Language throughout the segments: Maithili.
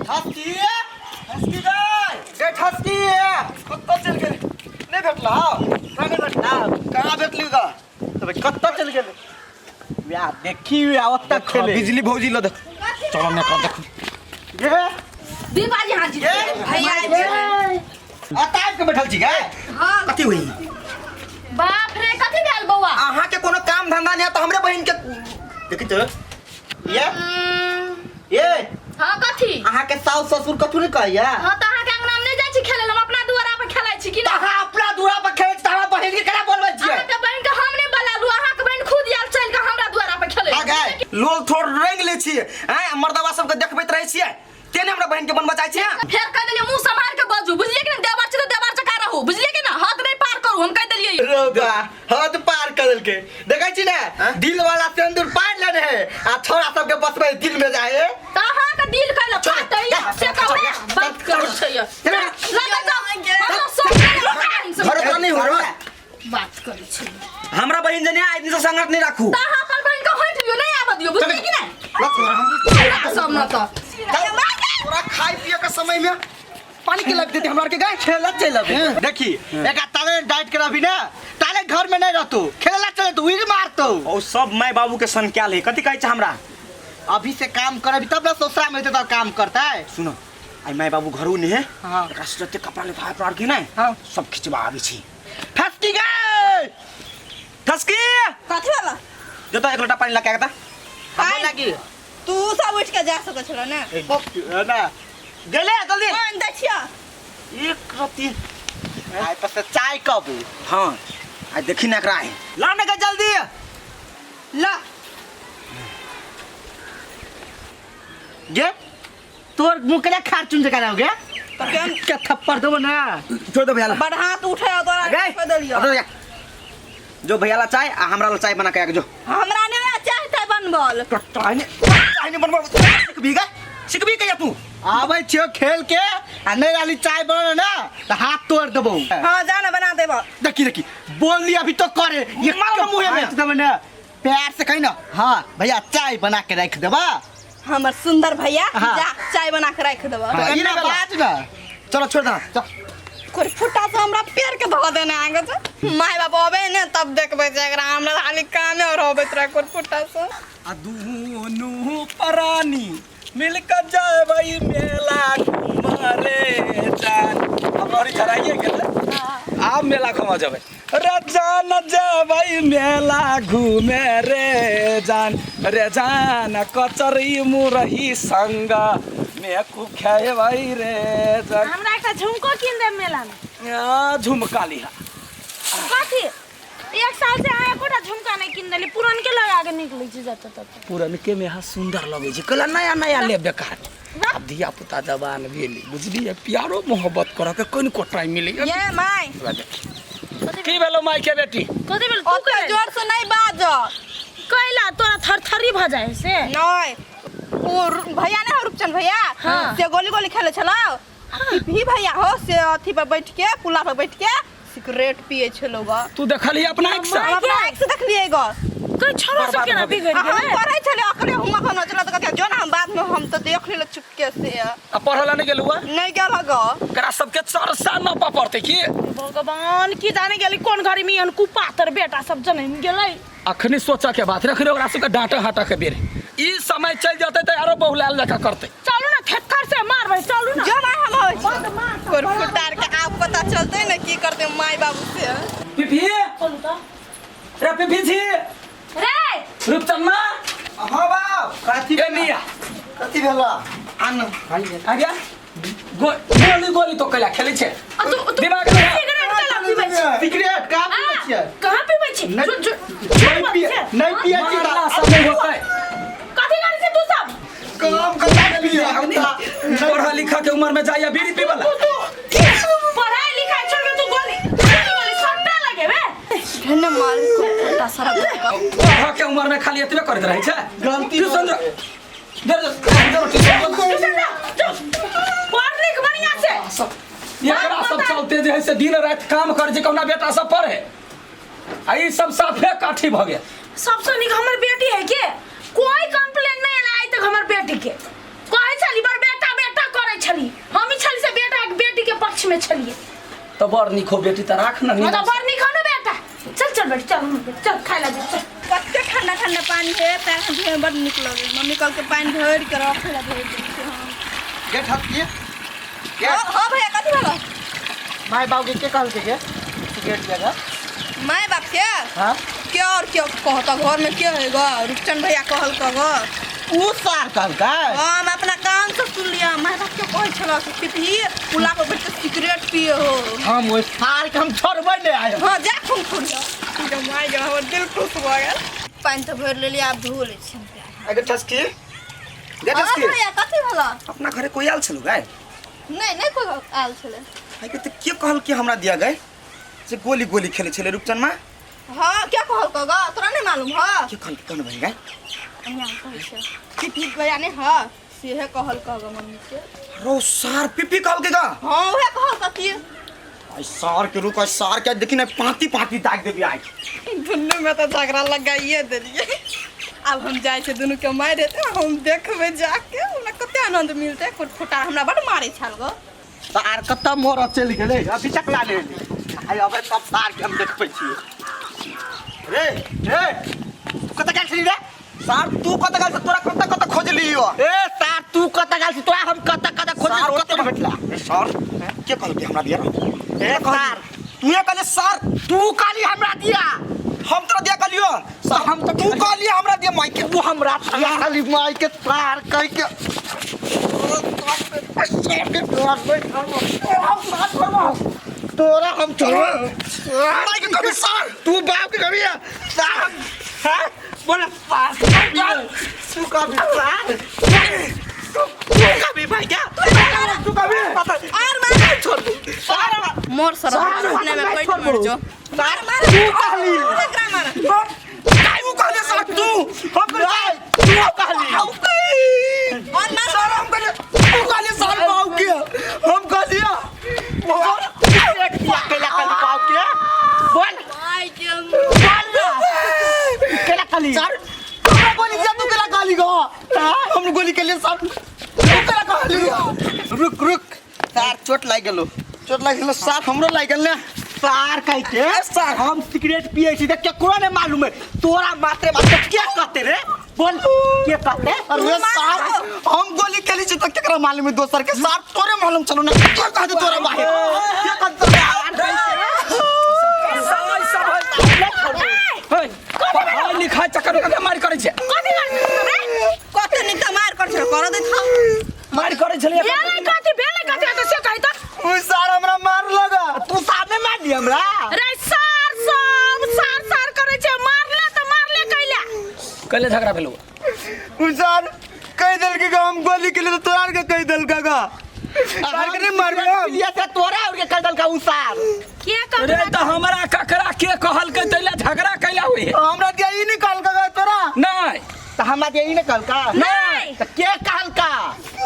हस्की हस्की गए गे ठसकी कतऽ चलि गेली नहि भेटला कहाँ नहि भेटला कहाँ भेटली गा तब कतऽ चलि गेली वएह देखी वएह ओतऽ खेले बिजली भौजी ल देख चलो ने कर देखू गे दीपाजी हाथ जीत ये भैया आबि गेलै। एतऽ आबि के बैठल छी गे हाँ कथी हुई बाप रे कथी भेल बौआ अहाँ के कोनो काम धंधा नहीं है तो हमरे बहिन के देखी तो ये ये हाँ कथी अहाँ के साउस ससुर कथू नहीं कहैया हाँ तऽ अहाँके अंगना में नहि जाइ छी खेलै लए हम अपना दुआरा पर खेलै छी कि तऽ ना अहाँ अपना दूरा पर खेलै छी तऽ हमरा बहिन के केना बोलबै छियै अहाँके बहिन के हम नहि बोलालू अहाँके बहिन खुद आयल चलि कऽ हमरा दुआरा पर खेलै आ गए लोल थोड़ रंग ले छियै हैं मर्दवा सबके देखबैत रहै छियै तेने हमरा बहिन के बनबा चाहै छियै फेर कह देलियै मुंह सम्हार के बाजू बुझलियै कि ना देवर छै तऽ देवर जकाँ रहू बुझलियै कि ना हद नहि पार करू हम कहि देलियै रौदा हद पार कर देलकै देखै छी ने दिल वाला सिंदूर पार लेने है आ छोरा सबके बसबै दिल में जाए तऽ अहाँके दिल कैला फाटै से कहू बात करू छै लगा जाओ हमरा सब घर पर नहीं हो रहा बात करै छै हमरा बहिन जने आदमी से संगत नहीं राखू तऽ अहाँ अपन बहिन के हटि लियौ नहि आबऽ दियौ बुझलियै कि नहि सब न तऽ तोरा खाय पिए के समय में पानी के लग देते हमरा के गाय खेला चल अभी देखी एक ताले डाइट कर अभी ना ताले घर में नहीं रहतो खेला चले तो उड़ मारतो ओ सब माय बाबू के सन क्या ले कथी कहै छै हमरा अभी से काम कर अभी तब ना ससुरा में तो काम करता है सुनो आई माय बाबू घरू नहीं है हाँ। एकरा से जते कपड़ा लेता है अपना के नहीं हाँ। सब खिंचवा आबै छी ठसकी गए ठसकी कथी वाला जो तो एक लोटा पानी लगा के ता पानि? लगी तू सब उठ के जा सकै छलो ने ना गेले जल्दी पानि दै छियै एक रत्ती आई पर से चाय कब हाँ आई देखी ना एकरा है ला ना के जल्दी ला गे तोर मुँह के खार चुन जका रहो गे के थप्पड़ देबो ना छोड़ दो भैया ला बड़ हाथ उठे तोरा गए कह देलियो अरे भैया जो भैया ला चाय आ हमरा ला चाय बना के आके जो हमरा ने चाय ताय बनबल चाय नहीं चाय नहीं बनबो सिखबी गे सिखबी के तू आबै छियो खेल के आ नहीं रहली चाय बनल ना तो हाथ तोड़ देबो हाँ जा ना बना देबो देखी देखी बोल लिया अभी तो करे ये मार ना मुँहे में। देबो ना प्यार से कही ना हाँ भैया चाय बना के रख देबा हमर सुंदर भैया हाँ। जा चाय बना के रख देबो हाँ, ई एना ना बाज ना चलो छोड़ दे कोई फुटा से हमरा पैर के धो देने आगे से माय बाप अबे ने तब देखबै जे एकरा हमरा खाली कामे और होबैत रहे कोई फुटा से आ दुनू प्राणी मिलकर जबै मेला घूमरे जान अब लड़ी खराइए गेलै आब मेला घूमऽ जेबै रजान जबै मेला घूमे रे जान रे जान कचरी मुरही संग मे खूब खेबै रे जान। हमरा एकटा झुमको कीन देब मेला में। आ, झुमका लिहा। कथी एक साल से अहाँ एकोटा झुमका नहीं कीन देली, पुरनके लगा के निकलै छी जतऽ ततऽ। पुरनके में यहाँ सुंदर लगै छै, कहला नया नया लेब बेकार। आब धिया पुता जवान भेली बुझलियै, प्यारो मोहब्बत करऽ के कनिको टाइम मिलै। ये माय की भेलो माय के बेटी? कथी भेल? तू ओते कैला जोर से नहीं बाज। कैला तोरा थरथरी भऽ जाइ से? नहीं ओ भैया नहीं हो रूपचंद भैया। हाँ। से गोली गोली खेले छलो भी भैया हो से अथी पर बैठ के पुला पर बैठ के सिगरेट पिए छलो ग। तू देखलियै अपना आँखि से? हम अपना आँखि से देखलियै ग। कोई छोरा सब केना बिगड़ हम गेलै? पढ़ै छलियै अखने हम अखन चला तऽ कहतियै जो ना हम बाद में हम तऽ देख लेलक चुपके से। आ पढ़ऽ लए नहि गेलहुँ? नहीं गेल ग। एकरा सबके चरसा न पड़तै की? भगवान की जाने गेली कोन घड़ी में एहन कुपातर बेटा सब जनम गेलै। अखनी सोचऽ के बात, अखनी ओकरा सबके डांटे हाटे के बेर। ई समय चलि जेतै तऽ आरो बहुलायल जकाँ करतै। चलू ना थेथर से मारबै, चलू ना। जो माय हम होइ कोर फुटार के आब पता चलतै ने की करतै माय बाबू से। पिपी चलू तऽ। रे पिपी छी रे रूपचन्मा। हाँ बाप कथी? ए मिया कथी भेला? आन आ गया गोली गोली तो कैला खेलै छै। आ तू तू दिमाग में सिगरेट कैला पीबै छी? सिगरेट का पीबै छियै? कहाँ पीबै छी? नहीं- झूठ झूठ नहीं पिए नहीं पिए छी। मारला सब नहि होतै। कथी करै छी तू सब? काम करता पिए हम त पढ़ा लिखा के उम्र में जाइया बीड़ी पीबला। तू तू पढ़ाई लिखाई छोड़ के तू गोली गोली गोली सट्टा लगेबे? धन्य मार को फुटा सारा। पढ़ा के उम्र में खाली एतबे करैत रहै छै। गलती ट्यूशन जो दे दे दे ट्यूशन ट्यूशन जा जो पढ़ लिख बढ़िया से। सब एकरा सब चलते जे है से दिन राति काम कर जे कहुना बेटा सब पढ़े आ ई सब साफे काठी भऽ गेल। सबसे नीक हमर बेटी है के कोई कंप्लेन नहीं आयल आइ तक हमर बेटी के। कहै छली बड़ बेटा बेटा करै में छलिए। तो बड़ नीक हो बेटी त राख न। हाँ तो बड़ नीक हो ना बेटा। चल चल बेटी चल चल खाए ला चल। कते ठंडा ठंडा पानी है, पैर हाथ धोए में बड़ नीक लगे। मम्मी कल के पानी भर के रखे ला भेज दै छै। हम गेट हट के हां हां भैया कथी भेलो? माय बाप के कहल के सिगरेट दिया? My बाप के हां के और के कहता घर में के है ग? रूपचंद भैया कहल क ग। उ सार कहल का? हां हम अपना कान से सुन लिया। My बाप के कहै छला से पिपही पुला पर बैठ के सिगरेट पिए हो। हम ओइ सार के हम छोड़बै नै आय। हां जा खून खून जा। माय गे हमर दिल खुश भ गेल। पानि तऽ भरि लेलियै, आब धो लै छी हम। अगे ठसकी गे हां ठसकी, भैया कथी भेलो? अपना घरे कोई आयल छलु गाय? नहीं नहीं कोई आयल छलै। आइ के त के कहल कि हमरा दिया गाय जे गोली गोली खेले छले रूपचन मा? हां क्या कहल क ग? तोरा नहीं मालूम ह? के कहल कौन बहिन गाय? अहिया कहै छै पिपी भैया नहीं ह, सेहे कहल क ग मम्मी के। रो सार पिपी कहल के गा? हां उहे कहल क की। आई सार के रुक, आई सार के देखी ना पाती पाती दाग देबी आई। दुनू में तो झगड़ा लगाइए देलिए। आब हम जाइ छै दुनू के मारि हेतै, हम देखबै जाके हमरा कते आनंद मिलतै। फुटफुटा हमरा बड मारै छल गो। सार कतऽ मोर चलि गेलै? अभी तक ला ले आइ अबै तब सार के हम देखबै छियै। रे रे तू कतऽ गेल छली रे? सार तू कतऽ गेल छली? तोरा कतऽ कतऽ खोजलियो? ए सार तू कतऽ गेल छी? तोरा हम कतऽ कतऽ खोजली, सार कतऽ भेटला? ए सार के कहलकै हमरा दिया? ए सार तू ये कहले सार तू कहली हमरा दिया। हम तोरा दिया कहलियो? सार हम तो तू कहली हमरा दिया माई के। तू हमरा खाली माई के सार कह के तोरा हम छोड़बै माई के कभी सार तू बाप के कभी सार। हां बोल सार तू कभी सार तू कभी भाई क्या तू कभी और मार छोड़ दू सार मोर सर अपने में बैठ मर जो। सार तू कहली एकरा मार। काहे उ कहले सार तू? हम कहले तू कहली और मार। सार हम कहले तू कहले सार बाप के हम कहलिया बोल केला कहली बाप के बोल माय के बोल ना केला कहली सार हमरा गोली दिया तू केला कहली गो? हम गोली के लिए सार तू केला कहली? रुक रुक सार चोट लागि गेलो। चोट लागि गेलो सार हमरो लागि गेल ने। सार कह के सार हम सिगरेट पिए छी त केकरो नहीं मालूम है। तोरा मात्रे मात्रे के कहते रे? बोल के कहते? अरे सार हम गोली खेली छी त केकरा मालूम है दोसर के? सार तोरे मालूम छलो ना। के कहते तोरा बाहे? के कहते हे पढ़ाई लिखाई चक्कर में कते मार करै छै? कथी करै कते नीक त मार कर छल कर दैत हम मार करै छलियै। भेलै कथी भेलै कथी त से कहि त। उ सार हमरा मार लगा। तू सार नहीं मारली हमरा? रे सार सब सार सार करै छै, मारले त मारले कैला। कैले झगड़ा भेलौ? उ सार कह देलकै कि हम गोली के लिए तो तोरा के कह देलकै गा। सार के नहीं मारबै हम। ये से तोरा और के कह देलका उ सार। के कहलकै? रे त हमरा ककरा के कहलकै तैला झगड़ा कैला होई है? हमरा दिया ई नहीं कहलकै गा तोरा। नहीं त हमरा दिया ई नहीं कहलका? नहीं। त के कहलका?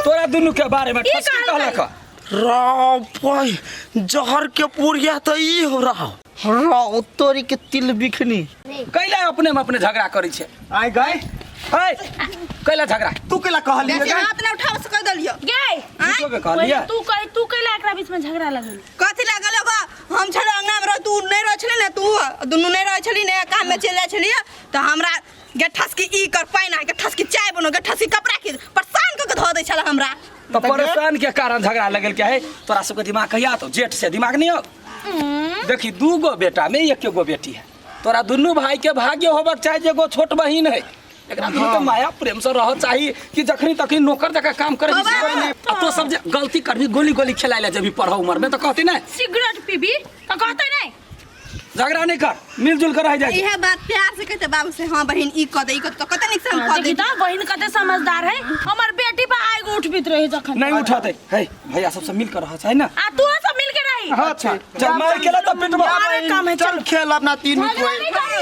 तोरा दुनू के बारे में ई ठसकी कहलकै? कहलक। राव भाई जहर के पुरिया त ई हो रहा। रौ तोरी के तिल बिखनी। कैला अपने में अपने झगड़ा करै छै? आइ गए है कैला झगड़ा? तू केला कहली बेसी गे? हाथ ना उठाव से कह देलियो। गे झूठो के कहलियै? तू कह तू कैला एकरा बीच में झगड़ा लगेली? कथी लागल होगा? हम छल अंगना में रह तू नहीं रह छली ने, तू दुनू नहीं रह छली ने, काम में चलि जाइ छलियै त हमरा गे ठसकी ई कर पानि आ गे ठसकी चाय बनो गे ठसकी कपड़ा खींच परेशान क के धऽ दै छल हमरा। तो परेशान के कारण झगड़ा लगल क्या है? तोरा सबके दिमाग कहिया तो जेठ से दिमाग नहीं हो। देखी दू गो बेटा में एक गो बेटी है, तोरा दुनू भाई के भाग्य होबक चाहे जे एगो छोट बहिन है। एकरा दुनू के माया प्रेम से रह चाही कि जखनी तखनी नौकर जकाँ काम करे। आ तो सब जे गलती करबी गोली गोली खेलाय ले जबी पढ़ उम्र में तो कहती नहीं सिगरेट पीबी त कहते नहीं झगड़ा नहीं कर, मिलजुल कर रह जाए। इहे बात प्यार से कहते बाबू से हां बहिन ई क दे ई क दे, त कते नीक से हम क देखी दे। त बहिन कते समझदार है, हमर बेटी पर आगो उठबित रहे जखन नहीं उठाते है भैया सबसे मिल कर रह चाहे ना। आ तू सब मिल के रही। अच्छा चल मार केला त पिटबो। अरे काम है चल खेल अपना तीन झगड़ा नहीं करी।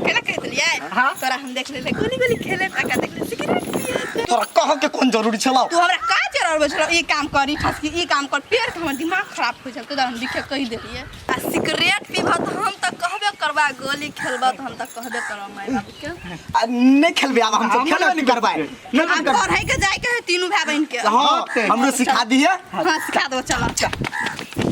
केना कह देलियै? तोरा हम देख लेले गोली गोली खेले तका देख ले सिगरेट पिए। तोरा कह के कोन जरूरी छलौ? तू हमरा का जरूर बचलो ई काम कर ई ठसकी ई काम कर पेड़ के हमर दिमाग खराब हो जाल तो हम दिखे कह देलियै। आ सिगरेट पीबह त हम त कहबे करबा, गोली खेलबह त हम त कहबे करब माय बाबू के। आ, नहीं खेलबे आब हम सब खेलबे नहीं करबै। आब पढ़ै के जाय के है तीनू भाई बहिन के। हाँ हमरो सिखा दिए। हाँ सिखा दो चलो।